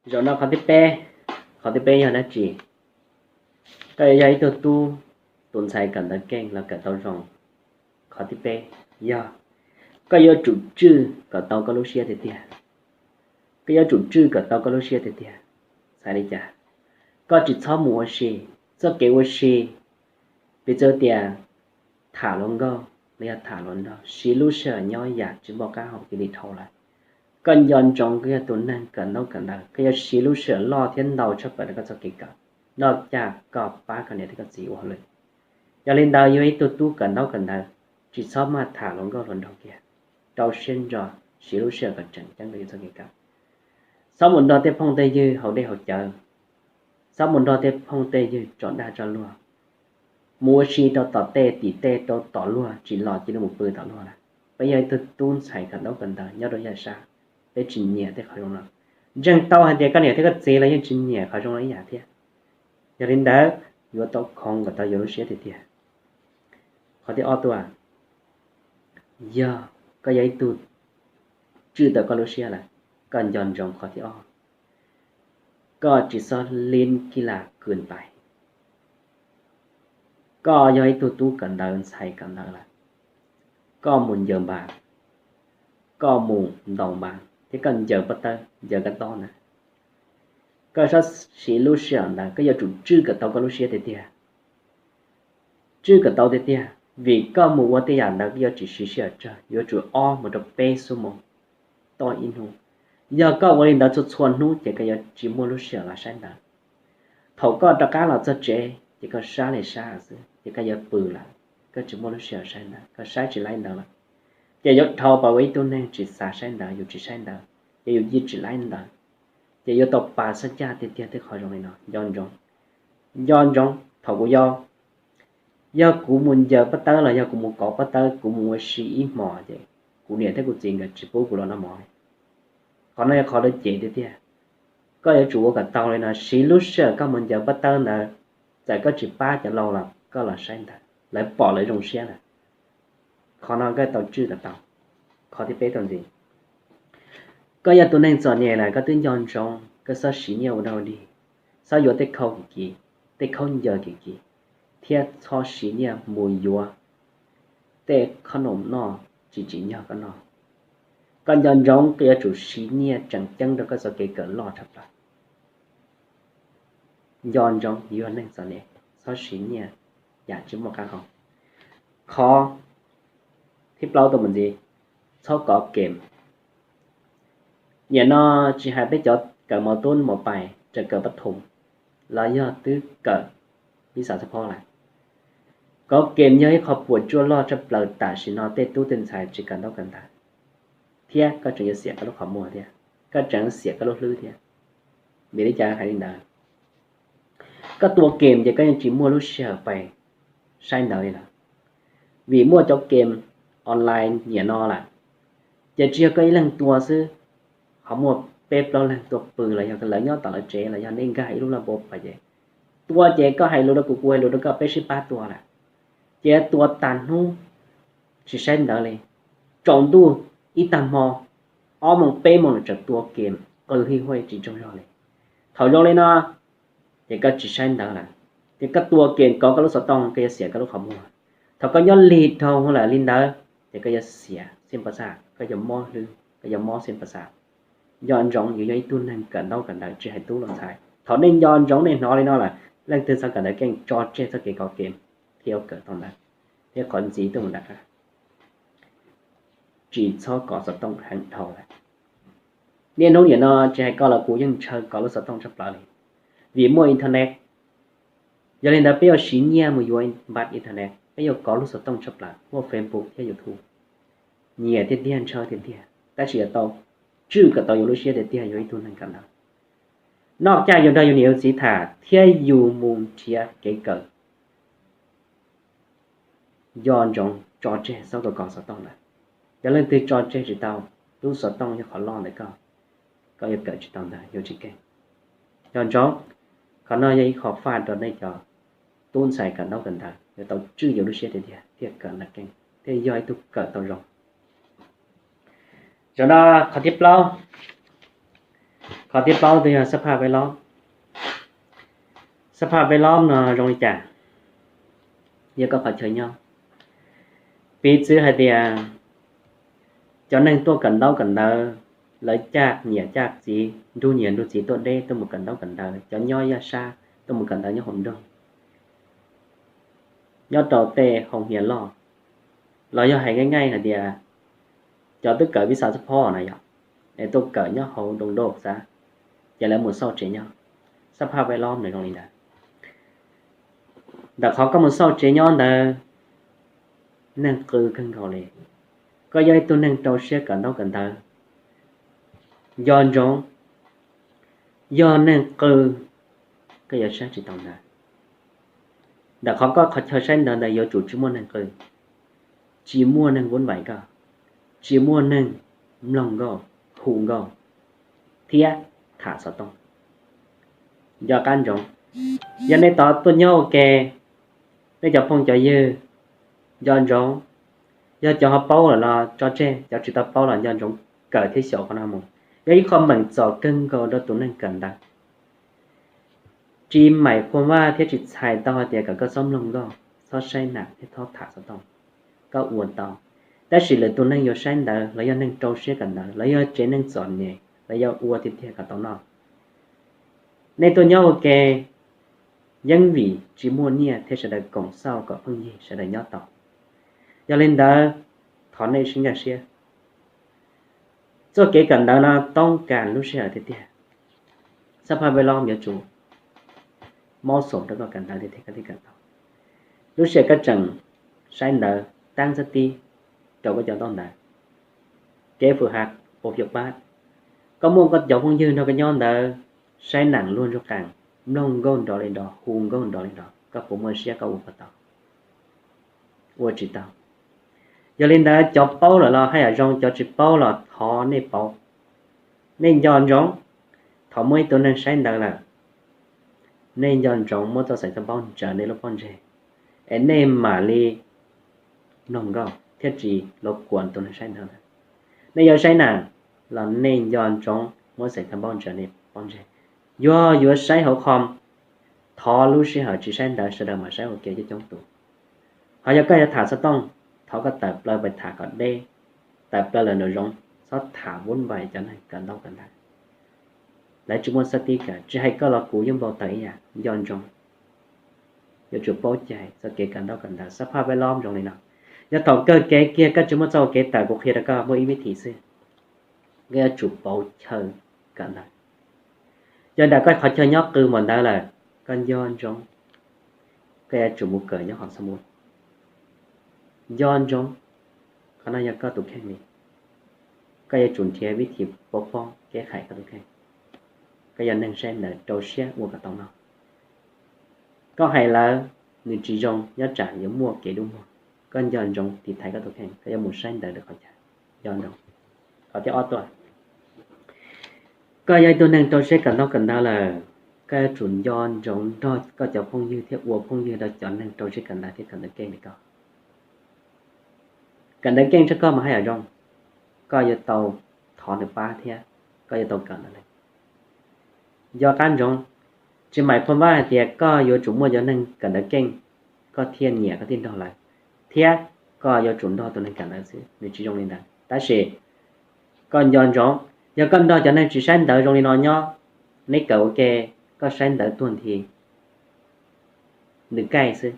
Zaum no qhov thib peb, qhov thib peb yog dab tsi? Koj yuav yog ib tug tub, tus ntxhais kawm ntawv keej los kawm tau zoo. Qhov thib peb yog koj yuav tsum tswj kom tau koj lub siab tiag tiag. Koj yuav tsum tswj kom tau koj lub siab tiag tiag. Txhais li cas? Koj tsis txhob mus ua si. Txoj kev ua si, piv txwv tias tham hluas nkauj los yog tham hluas nraug, siv lub sij hawm nyob yam tsis muaj qab hau cia li dhau lawm. Koj nco ntsoov koj yog tus neeg kawm ntaub kawm ntawv, koj yuav siv lub sij hawm loj thiab ntau tshaj plaws rau koj txoj kev kawm, noj caj koj pab koj niam thiab koj txiv ua hauj lwm. Yog li ntawd, yog ib tug tub kawm ntaub kawm ntawv, tsis txhob maj tham hluas nkauj hluas nraug kiag, rau siab ntso, siv lub sij hawm kom tseem ceeb rau yus txoj kev kawm. Txhob mus nrog tej phooj tej ywg haus dej haus cawv, txhob mus nrog tej phooj tej ywg tso dag tso luag, mus ua si rau tom tej tim tej rau tom luag tsis los cia li mus pw tom luag lawm. Peb yog ib tug tub ntxhais kawm ntaub kawm ntawv nyob rau yaj sab, peb tsis nyiam tej qhov zoo no. Ntseeg tau hais tias koj niam thiab koj txiv los yeej tsis nyiam qhov zoo no ib yam thiab. Yog li ntawd, yuav tau khoov kom tau yus lub siab tiag tiag. Qhov thib ob tuaj, yog koj yog ib tug tswj tau koj lub siab lawm, koj nco ntsoov qhov thib ob, koj tsis txhob lim kis las kws ntais. Koj yog ib tug tub kawm ntawv ntxhais kawm ntawv lawm, koj mus ncaws npas, koj mus ntaus npas thiab koj ncaws pob tawb ncaws kab tob ntawd, koj txhob siv lub sij hawm ntawd, koj yuav tsum tswj kom tau koj lub siab tiag tiag. Tswj kom tau tiag tiag, vim koj mus ua tej yam ntawd koj yuav tsis siv sij hawm tsawg, yuav tsum ob mus rau peb xuab moos toj ib hnub. Yog koj ua li ntawd txhua txhua hnub ces koj yuav tsis muaj lub sij hawm los saib ntawv. Thaum koj rov qab los txog tsev ces koj sab li sab xwb ces koj yuav pw lawm, koj tsis muaj lub sij hawm saib ntawv, koj saib tsis laib ntawv lawm. Ces yuav dhau pas ua ib tug neeg tsis xav saib ntawv, yus tsis saib ntawv, ces yus yeej tsis laib ntawv, ces yuav tau pas xab caj tiag tiag tej qhov zoo li no. Nco ntsoov, nco ntsoov thaum kuv yau, yog kuv mus ncaws pob tawb los yog kuv mus kov pob tawb, kuv mus ua si ib hmos ces kuv niam thiab kuv txiv nkawd tsis pub kuv los noj mov li. Qhov no yog qhov lawv cem tiag tiag. Koj yuav tsum ua kom tau li no, siv lub sij hawm koj mus ncaws pob tawb ntawd, txawm koj tsis pab cov laus los koj los saib ntawv, lawv pom lawv zoo siab lawm. Qhov no koj tau tswj kom tau. Qhov thib peb tau ntxiv, koj yog tus neeg txom nyem lawm koj twb nco ntsoov, koj txhob siv nyiaj ua dog dig, txhob yuav tej khau kim kim, tej khaub ncaws kim kim, thiab txhob siv nyiaj mus yuav tej khoom noj tsis tsim nyog koj noj. Koj nco ntsoov koj yuav tsum siv nyiaj tseem ceeb rau koj txoj kev kawm loj tshaj plaws. Nco ntsoov yus yog neeg txom nyem, txhob siv nyiaj yam tsis muaj qab hau. Qhov thib plaub tuaj mus ntxiv, txhob kov kem. Nim no tsis hais peb cov kawm mos tub mos pais, tseem kawm pab thoom, los yog twb kawm pib xav txog phob lawm, kov kem yog ib qho puas tsuaj loj tshaj plaws tam sim no tej tub tej ntxhais tsis kawm ntaub kawm ntawv, thiab koj tseem yuav xiam koj lub qhov muag thiab, koj tseem xiam koj lub hlwb thiab. Vim li cas hais li ntawd? Koj tua kem ces koj yeej tsis muaj lub sij hawm pais saib ntawv li lawm, vim muaj cov kem online nim no lawm. Ces tsis yog koj ib leeg tua xwb, ho muaj peb plaub leeg tuaj pw los yog lawv nyob tom lawv tsev los yog nej nkag ib lub laj npua pas ces tua ces koj hais lus rau kuv, kuv hais lus rau koj, peb sib pab tua lawm. Ces tua tag hnub tsis saib ntawv li, tsaus ntuj ib tag hmo ob moos peb moos tseem tua kem qw hij huaj tsis tsaug zog li. Thaum zoo li no ces koj tsis saib ntawv lawm, ces koj tua kem kov koj lub xov tooj koj yuav xiam koj lub qhov muag. Thaum koj nyob lig dhau lawm li ntawd ces koj yuav xiam xij npa xaj, koj yuav mob hlwb, koj yuav mob xij npa xaj. Nco ntsoov yus yog ib tug neeg kawm ntaub kawm ntawv tsis hais tub los ntxhais. Thaum nej nco ntsoov nej hnov li no lawm, leej twg xav kawm ntawv keej tso tseg txoj kev kov kem thiab yuav kawm tau ntawv. Thiab qhov ntxiv tuaj mus nram qab, tsis txhob kov xov tooj heev dhau lawm. Niaj hnub nim no tsis hais koj los kuv yeej ntshaw kov lub xov tooj tshaj plaws li, vim muaj internet. Yog li ntawd peb yuav siv nyiaj mus yuav npab internet, peb yuav kov lub xov tooj tshaj plaws, muaj Facebook thiab YouTube. Nyiam tiag tiag ntshaw tiag tiag, tab sis yuav tau tswj kom tau yus lub siab tiag tiag yus ib tug neeg kawm ntawv. Noj caj yus nrog yus niam yus txiv tham thiab yus mus nrhiav kev kawm, nco ntsoov tso tseg txhob kov xov tooj lawm. Yog leej twg tso tseg tsis tau, lub xov tooj yog qhov loj ntawm koj, koj yuav kawm tsis tau ntawv, yuav tsis keej. Nco ntsoov, qhov no yog ib qho faj rau nej cov tub ntxhais kawm ntaub kawm ntawv, yuav tau tswj yus lub siab tiag tiag thiaj kawm ntawv keej thiaj yog ib tug kawm tau zoo. Zaum no qhov thib plaub, Qhov thib plaub twb yog xab phaj peb lob. Xab phaj peb lob no zoo li cas? Yog koj qhov chaw nyob. Piv txwv hais tias cov neeg tuaj kawm ntaub kawm ntawv, lawv caj niam caj txiv, nrug niam nrug txiv tuaj deb tuaj mus kawm ntaub kawm ntawv, cov nyob yaj sab tuaj mus kawm ntawv nyob hauv nroog, nyob rau tej hoo hias loj, los yog hais nqaij nqaij hais tias cov twb kawm vis xav xab phob na yog, es tuaj kawm nyob hauv doo doj xav, ces lawv mus xauj tsev nyob. Xab phaj peb lob nws zoo li ntawd. Ntawm qhov koj mus xauj tsev nyob ntawd, neeg qw kawg nkaus li. Koj yog ib tug neeg rau siab kawm ntaub kawm ntawv, nco ntsoov, yog neeg qw, koj yuav saib tsis taus ntawd. Ntawm qhov koj qhov chaw saib ntawv ntawd yuav tsum tsis muaj neeg qw, tsis muaj neeg vuv vais koj, tsis muaj neeg mloog nkauj, hu nkauj, thiab tham xov tooj. Nco qab ntsoov, yog nej tod tuaj nyob ua ke, nej cov phooj cov ywg, nco ntsoov, yog cov ho paub lawm los tso tseg, cov tsis tau paub los nco ntsoov kawm thiab xyaum qhov no mus. Yog ib qho meem txom kawg nkaus rau tus neeg kawm ntawv. Tsis maim phua vaj thiab tsis txhais tau hais tias kom koj txhob mloog nkauj, txhob saib nam thiab txhob tham xov tooj, koj ua tau. Tab sis lwm tus neeg yuav saib ntawv los yog neeg rau siab kawm ntawv los yog tsev neeg txom nyem los yog ua tiag tiag kom tau noj. Nej tuaj nyob ua ke, yeeb vim tsis muaj nyiaj thiab sawv daws koom xauj kom phooj ywg sawv daws nyob tau. Yog li ntawd, thov nej sib nkag siab. Txoj kev kawm ntawv no toob kas lub sij hawm tiag tiag. Xab phaj peb lob yuav tsum maub xoom rau koj kawm ntawv tiag tiag koj thiaj kawm tau. Lub sij hawm koj tseem saib ntawv, taab xab tib rau koj cov ntaub ntawv, kev fwm has pos fiam pab, koj muaj koj cov phooj ywg nrog koj nyob ntawd, saib nam luag ntsuag qees, mloog nkauj nrov li nrov, hu nkauj nrov li nrov, koj puas muaj siab koj ua puas tau? Ua tsis tau. Yog li ntawd cov paub lawm los haj yam zoo, cov tsis paub los thov nej paub. Nej nco ntsoov, thaum muaj ib tug neeg saib ntawv lawm, nej nco ntsoov muab txoj xaiv txoj npaub ntsaws nej lub pob ntseg, es nej mam li mloog nkauj thiaj tsis los kuam tus neeg saib ntawv lawm. Nej yuav saib nam los nej nco ntsoov muab xaiv txoj npaub ntsaws nej pob ntseg. Yog yuav saib hauv qhov, thov lub sij hawm tsis saib ntawv sawv daws mam saib ua ke coob coob tus. Ho yog koj yuav tham xov tooj, thov koj tawm plaws pais tham kom deb, tawm plaws lawm nraum zoov, txhob tham vuv vais cov neeg kawm ntaub kawm ntawv. Lawv tsis muaj xab tib kawm, tsis hais koj los kuv yeej npau taws ib yam, nco ntsoov. Yuav tsum paub cai txoj kev kawm ntaub kawm ntawv. Xab phaj peb lob zoo li no. Yog thaum kawg kev kiag koj tsis muaj txoj kev tawm, kuv qhia rau koj muaj ib vib thim xwb. Koj yuav tsum pauv chaw kawm ntawv. Yog nram koj qhov chaw nyob qw npaum ntawd lawm, koj nco ntsoov, koj yuav tsum mus kawm nyob qhov xab npub. Nco ntsoov, qhov no yog koj tus kheej li. Koj yuav tsum nrhiav vib thim pauv pauv kev hais koj tus kheej. Koj yog neeg saib ntawv rau siab ua kom tau noj. Koj hais lawv, nws tsis zoo nyob tsam yuav muaj kev dub muag. Koj nco ntsoov tiv thaiv koj tus kheej, koj yuav mus saib ntawv rau qhov chaw. Nco ntsoov. Qhov thib ob tuaj, koj yog ib tug neeg rau siab kawm ntaub kawm ntawv lawm, koj yuav tsum nco ntsoov nrog koj cov phooj ywg thiab ua phooj ywg rau cov neeg rau siab kawm ntawv thiab kawm ntawv keej li koj. Kawm ntawv keej tshaj koj mas haj yam zoo, koj yuav tau thov nws pab thiab koj yuav tau kawm ntawv. Nco qab ntsoov, tsis maim phua vaj hais tias koj yuav tsum muaj cov neeg kawm ntawv keej, koj thiaj nyiam koj thiaj nrog lawv, thiab koj yuav tsum nrog tus neeg kawm ntawv xwb, nws tsis zoo li ntawd. Tab sis koj nco ntsoov, yog koj nrog cov neeg tsis saib ntawv zoo li no nyob, neb kawm ua ke, koj saib ntawv tuag nthi, nws kaij xwb.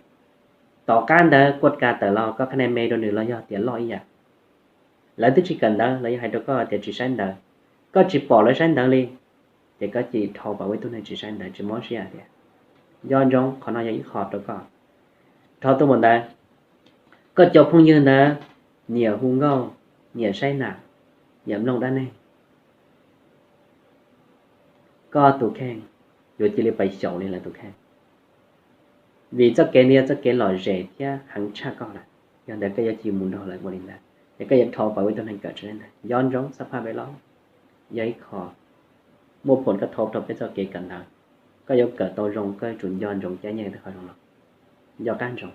Tom qab ntawd kuaj kas tawm los koj khab nai me rau nws los yog tias loj ib yam. Lawv twb tsis kawm ntawv los yog hais rau koj tias tsis saib ntawv, koj tsis pom lawv saib ntawv li, ces koj cia li dhau pam ua ib tug neeg tsis saib ntawv tsis mob siab tias. Nco ntsoov qhov no yog ib qho rau koj. Dhau tuaj mus ntawd, koj cov phooj ywg ntawd nyiam hu nkauj, nyiam saib nam, nyiam mloog dab neeg, koj tus kheej yuav cia li pais xyaum li lawv tus kheej. Vim txoj kev ntawd yog txoj kev lom zem thiab heev tshaj koj lawm, yog ntawd koj yuav cia li mus nrog lawv ua li ntawd, es koj yuav dhau pam ua ib tug neeg kawm tsis saib ntawv. Nco ntsoov xab phaj peb lob, yog ib qho muaj phom koj thaub rau peb txoj kev kawm ntawv. Koj yuav kawm tau zoo koj yuav tsum nco ntsoov cab nyeej tej qhov zoo no. Nco qab ntsoov.